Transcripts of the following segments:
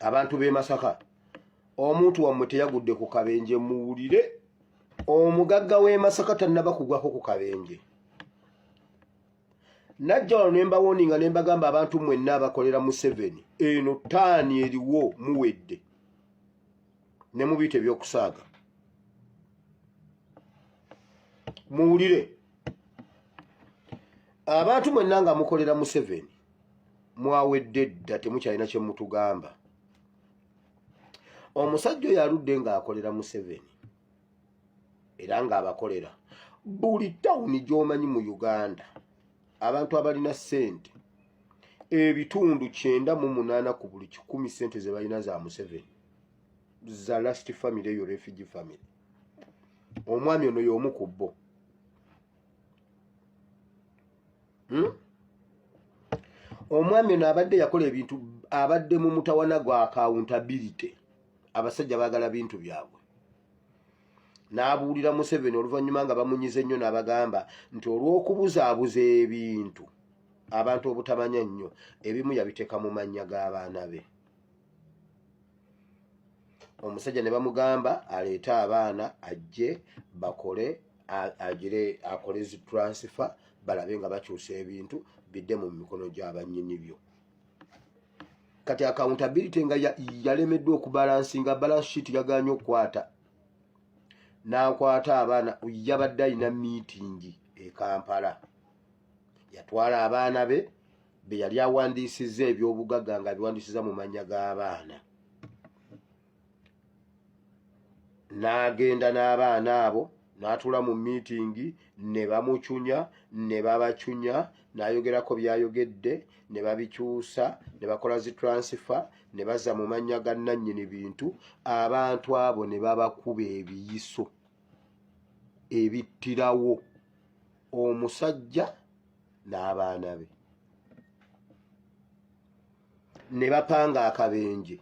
Abantu b'e Masaka, omuntu wammwe teyagudde ku kabenje, muwulire. Omugagga w'e Masaka tannaba kugwako ku kabenje. Najja wano ne mbawoninga ne mbagamba abantu mwenna abakolera Museveni, eno taani eriwo muwedde ne mubiyita ebyokusaaga. Muwulire abantu mwenna nga mukolera Museveni, mwawedde dda, temukyalina kye mutugamba. Omusajja oyo aludde ng'akolera Museveni era ng'abakolera buli tawuni gy'omanyi mu Uganda. Abantu abalina ssente ebitundu 98 ku buli 100, ssente ze balina za Museveni, za last family eyo, refugee family. Omwami ono y'omu ku bo. Omwami ono abadde yakola ebintu, abadde mu mutawana gwa accountability. Abasajja baagala bintu byabwe. N'abuulira Museveni oluvannyuma nga bamunyize nnyo, n'abagamba nti olw'okubuzaabuza ebintu abantu obutamanya nnyo, ebimu yabiteeka mu mannya g'abaana be. Omusajja ne bamugamba aleete abaana ajje bakole, agire akole zi transfer, balabe nga bakyusa ebintu bidde mu mikono gy'abannyini byo. Kati accountability nga yalemeddwa okubalansinga balance sheet, yaganye okukwata n'akwata abaana. Yabadde alina meeting e Kampala, yatwala abaana be be yali awandiisizza ebyobugagga nga abiwandiisiza mu mannya g'abaana, n'agenda n'abaana abo n'atuula mu meeting ne bamucunya ne babacunya, n'ayogerako by'ayogedde ne babikyusa ne bakola zi transfer ne bazza mu mannya ga nnannyini bintu. Abantu abo ne babakuba ebiyiso ebittirawo omusajja n'abaana be, ne bapanga akabenje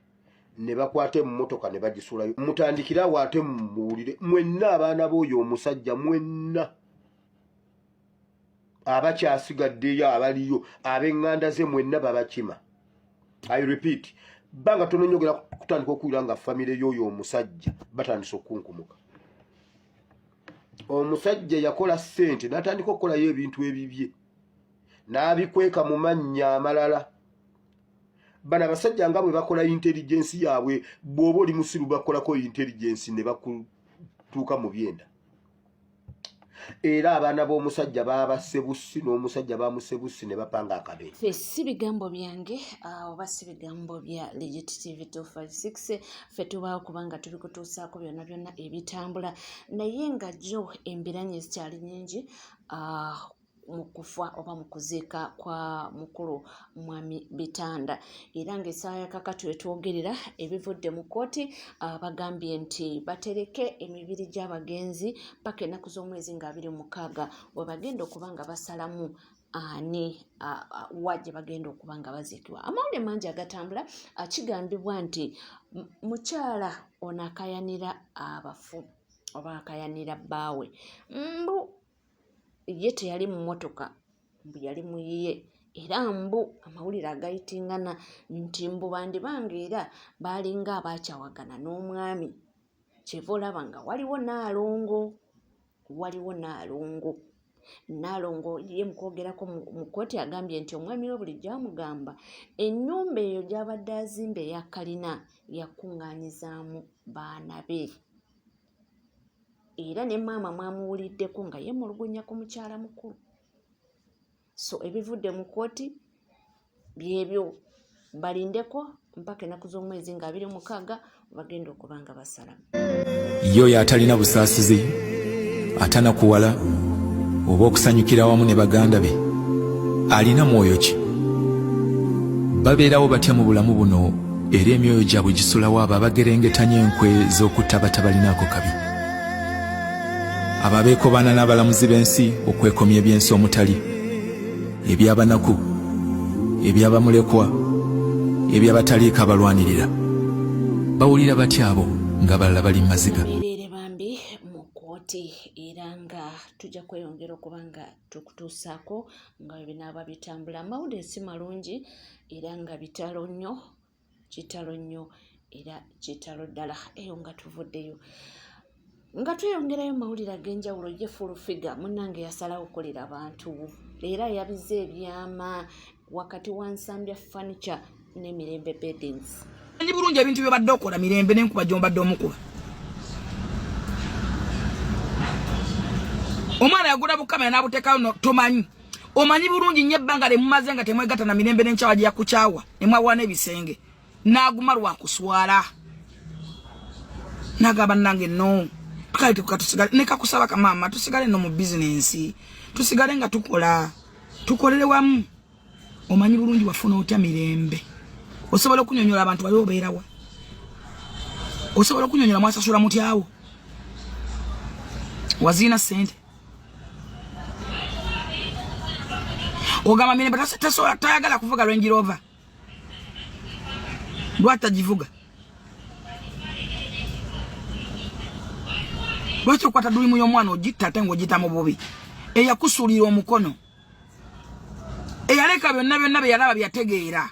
ne bakwata emmotoka ne bagisulayo. Mutandikire awo ate muwulire mwenna abaana b'oyo omusajja, mwenna abakyasigaddeyo, abaliyo, ab'eŋŋanda ze mwenna babakima. I repeat, banga tononyogera kutandika okuwulira nga famire y'oyo omusajja batandise okukunkumuka. Omusajja yakola ssente n'atandika okukolayo ebintu ebibye n'abikweka mu mannya amalala. Bano abasajja nga bwe bakola intelligence yaabwe, bw'oba oli musiru bakolako intelligence ne bakutuuka mu byenda. Era abaana b'omusajja babasse bussi n'omusajja bamusse bussi ne bapanga akabenje. Ffe si bigambo byange, oba si bigambo bya Legit TV 256. Ffe tubaawo kubanga tubikutuusaako byonna byonna ebitambula, naye nga jjo embiranye zikyali nnyingi mu kufa oba mu kuziika kwa mukulu Mwami Bitanda. Era ng'essaawa ya kakati wetwogerera, ebivudde mu kkooti, bagambye nti batereke emibiri gy'abagenzi paka ennaku z'omwezi nga 26 we bagenda okuba nga basalamu ani wa gye bagenda okuba nga baziikibwa. Amawulire mangi agatambula, kigambibwa nti mukyala ono akayanira abafu oba akayanira bbaawe, mbu ye teyali mu mmotoka, mbu yali muyiye. Era mbu amawulire agayitingana nti mbu bandiba ng'era baalinga abaakyawagana n'omwami, kyeva olaba nga waliwo Nnaalongo, waliwo Nnaalongo. Nnaalongo ye mu kwogerako mu kkooti agambye nti omwami we bulijjo amugamba ennyumba eyo gy'abadde azimba eya kalina yakuŋŋaanyizaamu baana be. Era ne maama mwamuwuliddeko nga yeemulugunya ku mukyala mukulu. So ebivudde mu kkooti byebyo, balindeko mpaka ennaku z'omwezi nga 26 bagenda okuba nga basalamu. Ye oyo atalina busaasizi, atanakuwala oba okusanyukira wamu ne baganda be, alina mwoyo ki? Babeerawo batya mu bulamu buno, era emyoyo gyabwe gisulawo abo abagerengetanya enkwe z'okutta abatabalinaako kabi, abo abeekobaana n'abalamuzi b'ensi okwekomya eby'ensi omutali eby'abanaku, eby'abamulekwa, eby'abataliiko abalwanirira? Bawulira batya abo ng'abalala bali mu maziga? Mbeerere bambi mu kkooti, era nga tujja kweyongera okuba nga tukutuusaako nga bwe binaaba bitambula. Amawulire si malungi era nga bitalo nnyo. Kitalo nnyo era kitalo ddala. Eyo nga tuvuddeyo nga tweyongerayo mawulire ag'enjawulo, ye Full Figure munnange yasalawo okukolera abantu era yabize ebyama wakati wa Nsambya Furniture n'Emirembe Beddings. Manyi bulungi ebintu byobadde okola Mirembe n'enkuba gy'obadde omukuba. Omwana yagula bukamera n'abuteekayo no, tomanyi. Omanyi bulungi nnyo ebbanga lye mumaze nga temwegatta na Mirembe n'enkyawa gye yakukyawa ne mwawula n'ebisenge. N'aguma lwa kuswala. N'agamba nange no. Kale tukatusigale ne kakusaba kamaama tusigale no mu bizinensi. Tusigale nga tukola. Tukolere wamu. Omanyi bulungi wafuna otya Mirembe. Osobola okunyonyola abantu wali obeerawa. Osobola okunyonyola mwasasula mutyawo. Waziina ssente. Ogamba Mirembe tasobola tayagala kuvuga Range Rover. Lwaki tagivuga? Lwaki okwata dulimu y'omwana ogitta ate ng'ogiyita mu bubi? Eyakusuulira omukono, eyaleka byonna byonna bye yalaba byategeera,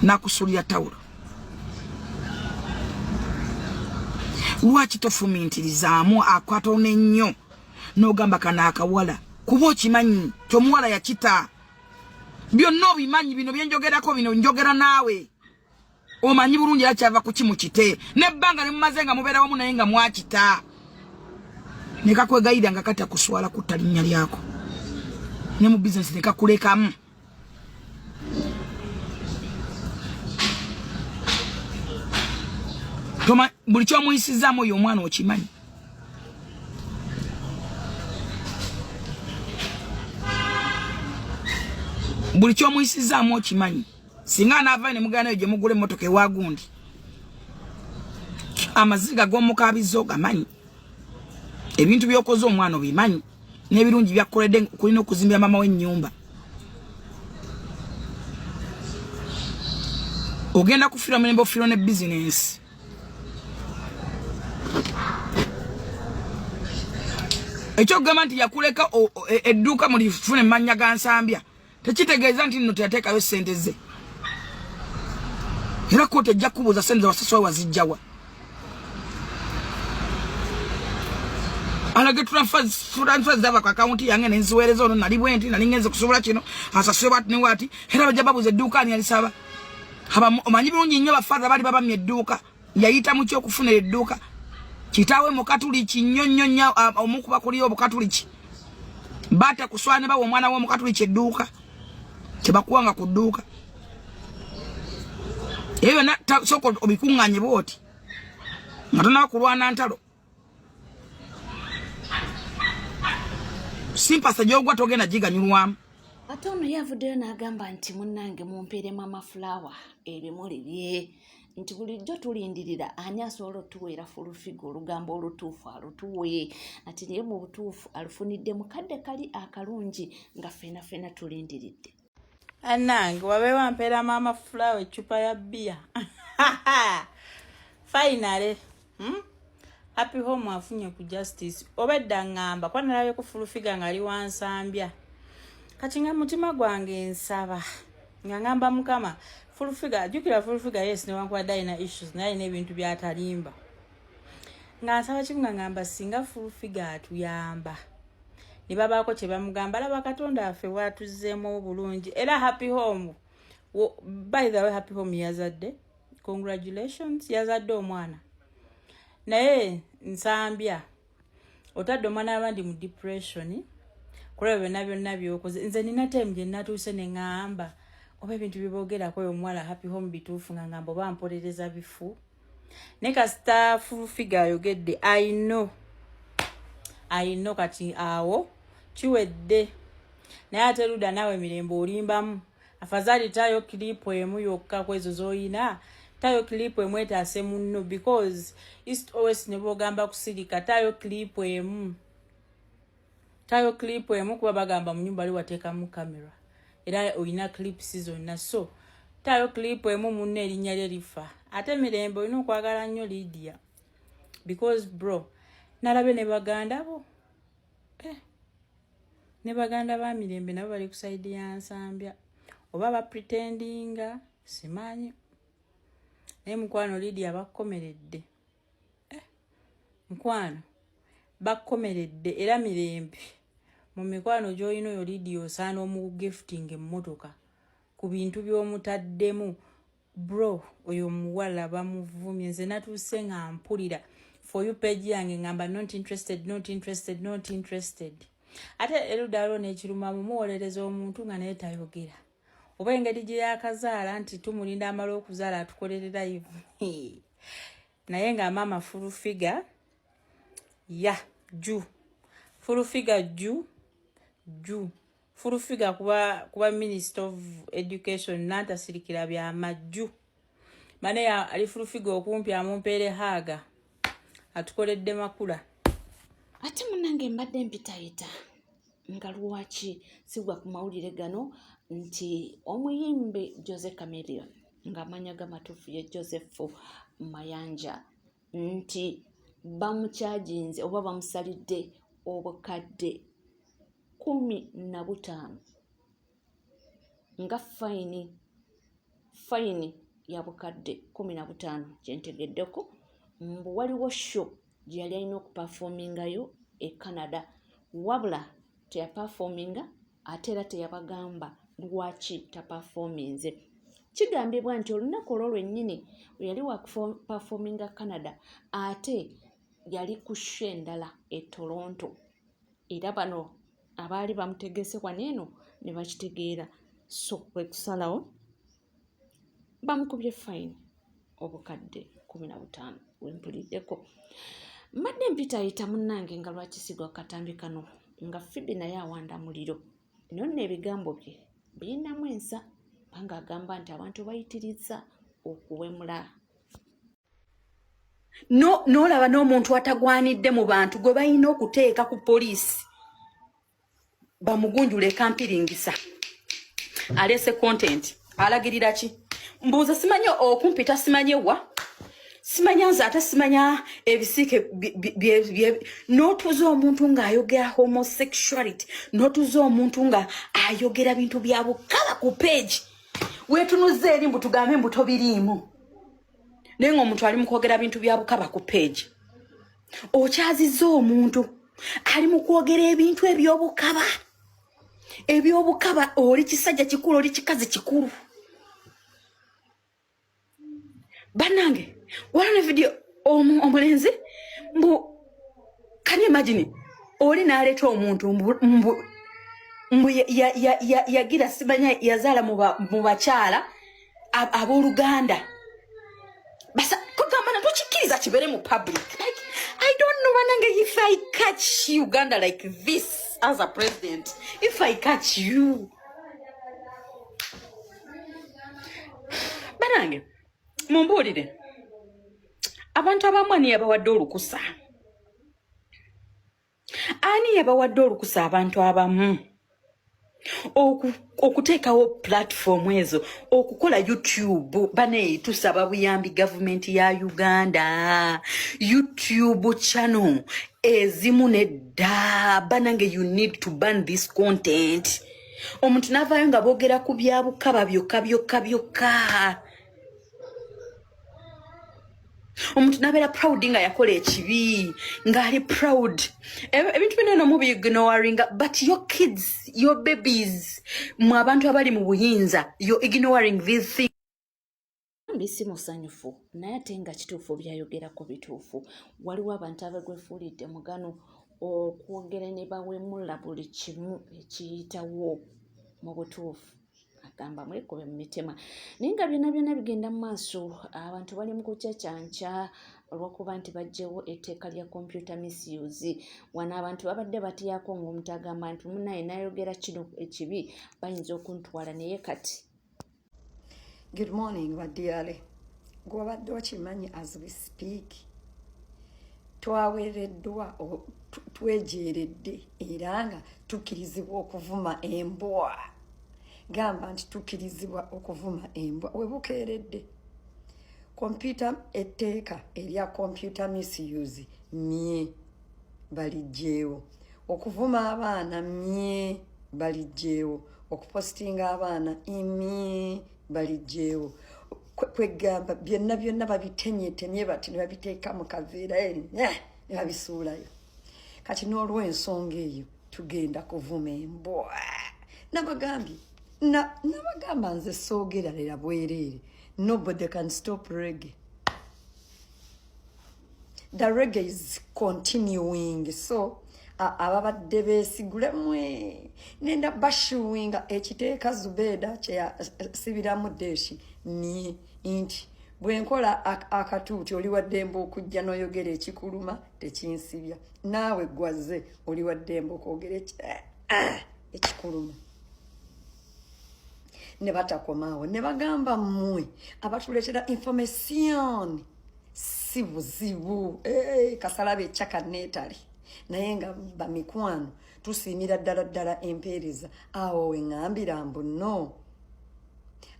n'akusuulira tawulo. Lwaki tofumintirizaamu akatono ennyo n'ogamba kano akawala, kuba okimanyi ti omuwala yakita. Byonna obimanyi, bino byenjogerako bino njogera naawe omanyi bulungi era kyava ku kimu kite nebbanga ne mumaze nga mubeera wamu naye nga mwakita ne kakwegayirira nga katya kuswala kutta linnya lyako ne mu bizinesi ne kakulekamu. Toma buli kyomuyisizaamu oyo omwana okimanyi. Buli kyomuyisizaamu okimanyi. Singa anaavayo ne mugenda nayo gye mugula emmotoka ewa gundi, amaziga g'omukaabizza ogamanyi, ebintu by'okoze omwana obimanyi, n'ebirungi byakkoledde kulina okuzimbira maama w'ennyumba. Ogenda kufiirwa mirembe, ofiirwa ne bizinensi. Ekyokugamba nti yakuleka edduuka mulifune mannya ga Nsambya tekitegeeza nti nno teyateekayo ssente ze, era kooti ejja kukubuuza ssente zewasasula wazijjawa. Alage transfer zava ku akawunti yange nenziweereza ono nali bwenti nali ngenze kusobola kino asasule bwati ne bwati, era bajja babuuza edduuka ani yalisaba. Omanyi bulungi nnyo bafather bali babamye edduuka, yayita mu kyokufunira edduuka. Kitaawe mukatuliki nnyo nnyo nnyo, omu ku bakulira obukatuliki baata kuswala ne bawa omwana w'omukatuliki edduuka tebakuwanga ku dduuka ebyo byonna. Sooka obikuŋŋaanye bwoti nga tonaba kulwana ntalo. Simpasa gyogwa togenda giganyulwamu. Ate ono yavuddeyo n'agamba nti munnange mumpeeremu amafulawa ebimuli bye, nti bulijjo tulindirira ani asobola otuweera Full Figure olugambo olutuufu alutuwe, ati naye mu butuufu alufunidde mu kadde kali akalungi nga ffena ffena tulindiridde. Annange wabeewo ampeera maama fulawa eccupa ya bbiya. Finally, Happy Home afunye ku justice. Obedda ngamba kuba nalabye ku Full Figure ng'ali wansambya, kati nga mutima gwange nsaba nga ngamba Mukama Full Figure, ajjukira Full Figure, yes, newankubadde alina issues naye alina ebintu byatalimba. Nga nsaba kimu, nga ngamba singa Full Figure atuyamba ne babaako kye bamugamba, laba Katonda affe bwatuzzeemu obulungi. Era Happy Home, by the way, Happy Home yazadde, congratulations, yazadde omwana. Naye Nsambya otadde omwana wabandi mu depression kulaba byonna byonna byokoze. Nze nina time gye natuuse ne ŋŋamba oba ebintu byebogerako oyo omuwala Happy Home bituufu, nga ngamba oba mpolereza bifu. Naye kasita Full Figure ayogedde, I know, I know, kati awo kiwedde. Naye ate Luda naawe Mirembe olimbamu. Afazali tayo clip emu yokka kwezo zoyina, tayo clip emu etaase munno, because east os ne bwogamba kusirika, tayo clip emu, tayo clip emu, kuba bagamba mu nyumba ali wateekamu camera era olina clips zonna. So tayo clip emu, munno erinnya lye lifa. Ate Mirembe olina okwagala nnyo Lydia, because bro nalabye ne baganda bo, eh, ne baganda ba Mirembe nabo bali ku side ya Nsambya oba bapretendinga, simanyi. Naye mukwano Lydia bakkomeredde. Eh, mukwano bakkomeredde era mirembe mu mikwano gy'olina oyo Lydia osaana omugifting emmotoka ku bintu by'omutaddemu bro oyo omuwala bamuvumye nze natuuse nga mpulira for you page yange ngamba not interested not interested not interested ate erudda waliwo n'ekirumamu muwolereza omuntu nga naye tayogera oba engeri gye yakazaala nti tumulinda amala okuzaala atukolere live naye nga maama full figure ya ju full figure ju ju full figure kuba kuba minister of education nantasirikira byamajju mane ali full figure okumpi amumpeere haaga atukoledde makula. Ate munange mbadde mpitayita nga lwaki sigwa ku mawulire gano nti omuyimbi Jose Chameleone ng'amanya g'amatuufu ye Joseph Mayanja nti bamukyajinze oba bamusalidde obukadde 15 nga fayini fayini ya bukadde 15 kyentegeddeko mbu waliwo show gye yali alina okupafomingayo e Canada wabula teyapafominga ate era teyabagamba lwaki tapafominze. Kigambibwa nti olunaku olwo lwennyini lwe yali wakupafominga Canada ate yali ku show endala e Toronto era bano abaali bamutegese wano eno ne bakitegeera so kwe kusalawo bamukubye fayini obukadde 15 wempuliddeko. Mbadde mpitayita munnange nga lwaki sigwa katambi kano nga Phoebe naye awanda muliro naye nno ebigambo bye birinamu ensa kubanga agamba nti abantu bayitirizza okuwemula. N'olaba n'omuntu atagwanidde mu bantu gwe balina okuteeka ku poliisi bamugunjula ekampiringisa aleese content alagirira ki mbuuza simanyi okumpita simanyi wa simanya nze ate simanya ebisiike n'otuuza omuntu ng'ayogera homosexuality n'otuuza omuntu nga ayogera bintu bya bukaba ku page weetunuza eri mbu tugambe mbu tobiriimu naye ng'omuntu ali mu kwogera bintu bya bukaba ku page okyazizza omuntu ali mu kwogera ebintu eby'obukaba eby'obukaba oli kisajja kikulu oli kikazi kikulu bannange waliwo ne vidiyo omulenzi mbu can you imagine oli n'aleeta omuntu mbu mbu mbu yagira simanya yazaala mu bakyala abooluganda kugamba natukikkiriza kibeere mu public. Like, I don't know banange, if I catch Uganda like this as a president, if I catch you banange mumbuulire abantu abamu ani yabawadde olukusa ani yabawadde olukusa abantu abamu okuteekawo platform ezo okukola YouTube bane tusaba buyambi gavumenti ya Uganda YouTube channel ezimu nedda banange you need to ban this content omuntu n'avaayo nga boogera ku byabukaba byokka byokka byokka omuntu nabeera proud nga yakola ekibi ng'ali proud ebintu bino eno mubiignoringa but your kids your babies mwe abantu abali mu buyinza you're ignoring these things. Bambi si musanyufu naye ate nga kituufu byayogerako bituufu waliwo abantu abagwefuulidde mugano okwogera ne bawemula buli kimu ekiyitawo mu butuufu agamba mwekube mu mitima naye nga byonna byonna bigenda mu maaso abantu bali mu kukyakyankya olw'okuba nti baggyewo etteeka lya computer misuse wano abantu babadde batyako ng'omuntu agamba nti munaye nayogera kino ekibi bayinza okuntwala naye kati. Good morning badear. Gwobadde okimanyi as we speak twawereddwa twejeeredde era nga tukkirizibwa okuvuma embwa gamba nti tukkirizibwa okuvuma embwa we bukeeredde kompyuta etteeka erya computer misuse mye baligyewo okuvuma abaana mye baligyewo okupositinga abaana imye baligyewo. Kwegamba byonna byonna babitenyetemye bati ne babiteeka mu kaveera eh, ne babisuulayo. Kati n'olw'ensonga eyo tugenda kuvuma embwa. Nabagambye, nabagamba nze soogeralera bwereere. Nobody can stop reggae. The reggae is continuing. So ababadde beesigule mwe nenda bashuwinga ekiteeka Zubeda kyeyasibiramu deeshi ni nti bwenkola akatuuti oli waddembe okujja n'oyogera ekikuluma, tekinsibya. Naawe gwaze oli waddembe okwogera ekikuluma. Ne batakomaawo ne bagamba mmwe abatuleetera information si buzibu. Hey, kasalaba ekyaka neetale naye nga bamikwano tusiimira ddala ddala empeereza. Awo weŋŋambira mbu no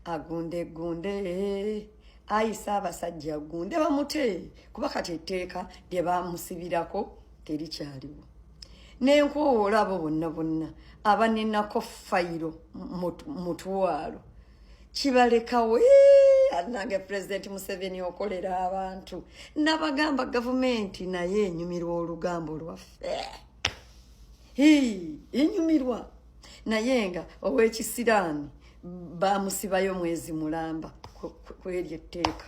agunde gunde ayise abasajja agunde bamute, kuba kati etteeka lye bamusibirako terikyaliwo. Nenkwowoola abo bonna bonna abaninako fayiro mutwalo kibalekawo. Nange Pulezidenti Museveni okolera abantu. Nabagamba gavumenti naye enyumirwa olugambo lwaffe, enyumirwa. Naye nga ow'ekisiraani bamusibayo mwezi mulamba kweri etteeka,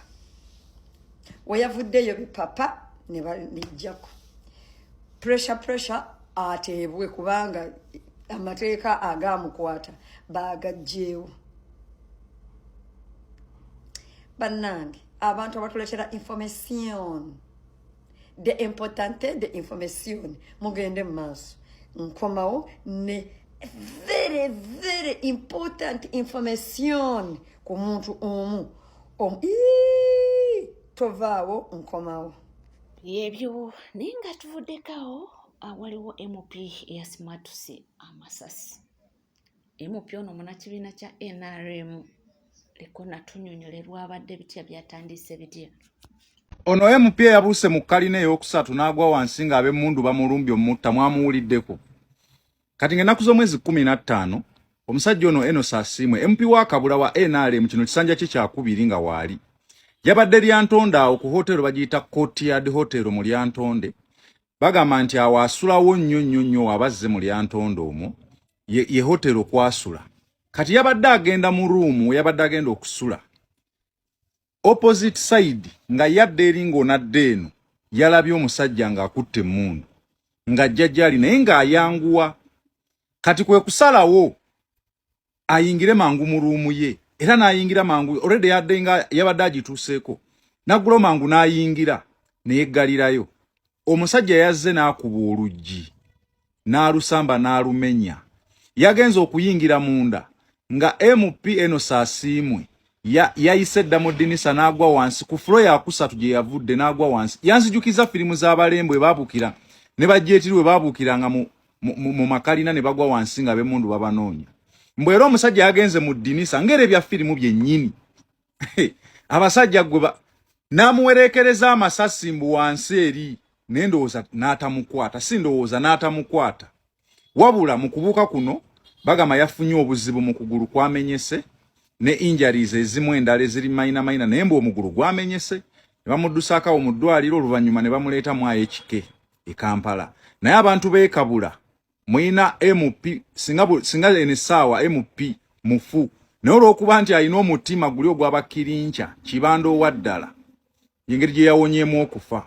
weyavuddeyo bipapa ne balijjako pressure pressure ateebwe, kubanga amateeka agamukwata bagajjeewo. Bannange, abantu abatuleetera information, the importante de information, mugende mu maaso. Nkomawo ne very very important information ku muntu omu. Tovaawo, nkomawo. Byebyo, naye nga tuvuddekawo, waliwo MP eyasimatuse amasasi. MP ono munakibiina kya NRM. Leko natunyonyole lwabadde bitya, byatandise bitya? Ono MP eyabuuse mu kalina ey'okusatu n'agwa wansi ng'ab'emmundu bamulumbye omutta, mwamuwuliddeko. Kati ng'ennaku z'omwezi 15, omusajja ono Enos Asiimwe, MP wa Kabula wa NRM, kino kisanja kye kyakubiri nga waali. Yabadde Lyantonde awo ku hotero bagiyita Courtyard Hotel mu Lyantonde. Bagamba nti awo asulawo nnyo nnyo nnyo, abazze mu Lyantonde omwo ye hotero kwasula. Kati yabadde agenda mu room we yabadde agenda okusula, opposite side nga yadde eri ng'onadde eno, yalabye omusajja ng'akutte emmundu ng'ajja gy'ali, naye ng'ayanguwa. Kati kwe kusalawo ayingire mangu mu room ye, era n'ayingira mangu. Already yadde nga yabadde agituuseeko, n'aggulawo mangu n'ayingira neyeggalirayo. Omusajja yazze n'akuba oluggi n'alusamba n'alumenya. Yagenze okuyingira munda nga MP Enos Asiimwe yayise dda mu ddinisa n'agwa wansi ku floor yakusatu gye yavudde n'agwa wansi. Yanzijukiza firimu z'abalembwe baabukira ne bajjeetiri we baabuukiranga mu makalina ne bagwa wansi nga b'emmundu babanoonya. Mbwe era omusajja yagenze mu ddinisa ng'era ebya firimu byennyini, abasajja gwe n'amuwereekereza amasasi mbu wansi eri, naye ndowooza n'atamukwata, si ndowooza, n'atamukwata. Wabula mu kubuuka kuno bagamba yafunye obuzibu mu kugulu kwamenyese ne injuries ezimu endala eziri minor minor, naye mbu omugulu gwamenyese ne bamuddusaako awo mu ddwaliro, oluvannyuma ne bamuleeta mu IHK e Kampala. Naye abantu b'e Kabula muyina MP, singa eno essaawa MP mufu, naye olw'okuba nti alina omutima guli ogw'abakkirinca kibanda owa ddala, engeri gye yawonyeemu okufa.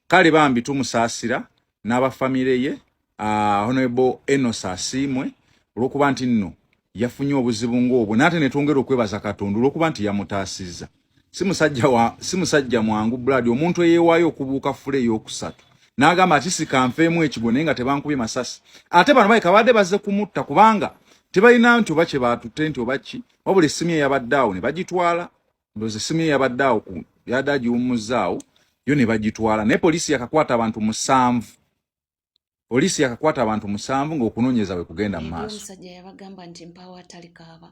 Kale bambi tumusaasira n'abafamire ye, Honorable Enos Asiimwe, olw'okuba nti nno yafunye obuzibu ng'obwo, n'ate ne twongera okwebaza Katonda olw'okuba nti yamutaasizza. Si musajja mwangu blood, omuntu eyeewaayo okubuuka floor ey'okusatu n'agamba ati sikanfeemu ekigwo naye nga tebankubye masasi. Ate bano baleka babadde bazze kumutta, kubanga tebalina nti oba kye baatutte nti oba ki, wabula essimu eyabadde awo ne bagitwala. Ndowooza essimu eyabadde awo ku yadde agiwummuzaawo yo ne bagitwala. Naye poliisi yakakwata abantu 7, poliisi yakakwata abantu 7 ng'okunoonyereza bwe kugenda mu maaso. Omusajja yabagamba nti mpaawo atalikaaba.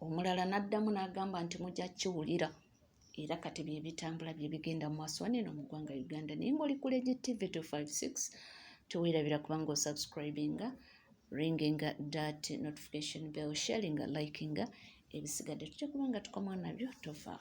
Omulala n'addamu n'agamba nti mujja kiwulira. Era kati bye bitambula, bye bigenda mu maaso wano eno mu ggwanga Uganda. Naye ng'oli ku Legi TV 256, teweerabira kubanga osubscribinga, ringinga that notification bell, sharinga, likinga. Ebisigadde tujja kuba nga tukomawo nabyo. Tovaawo.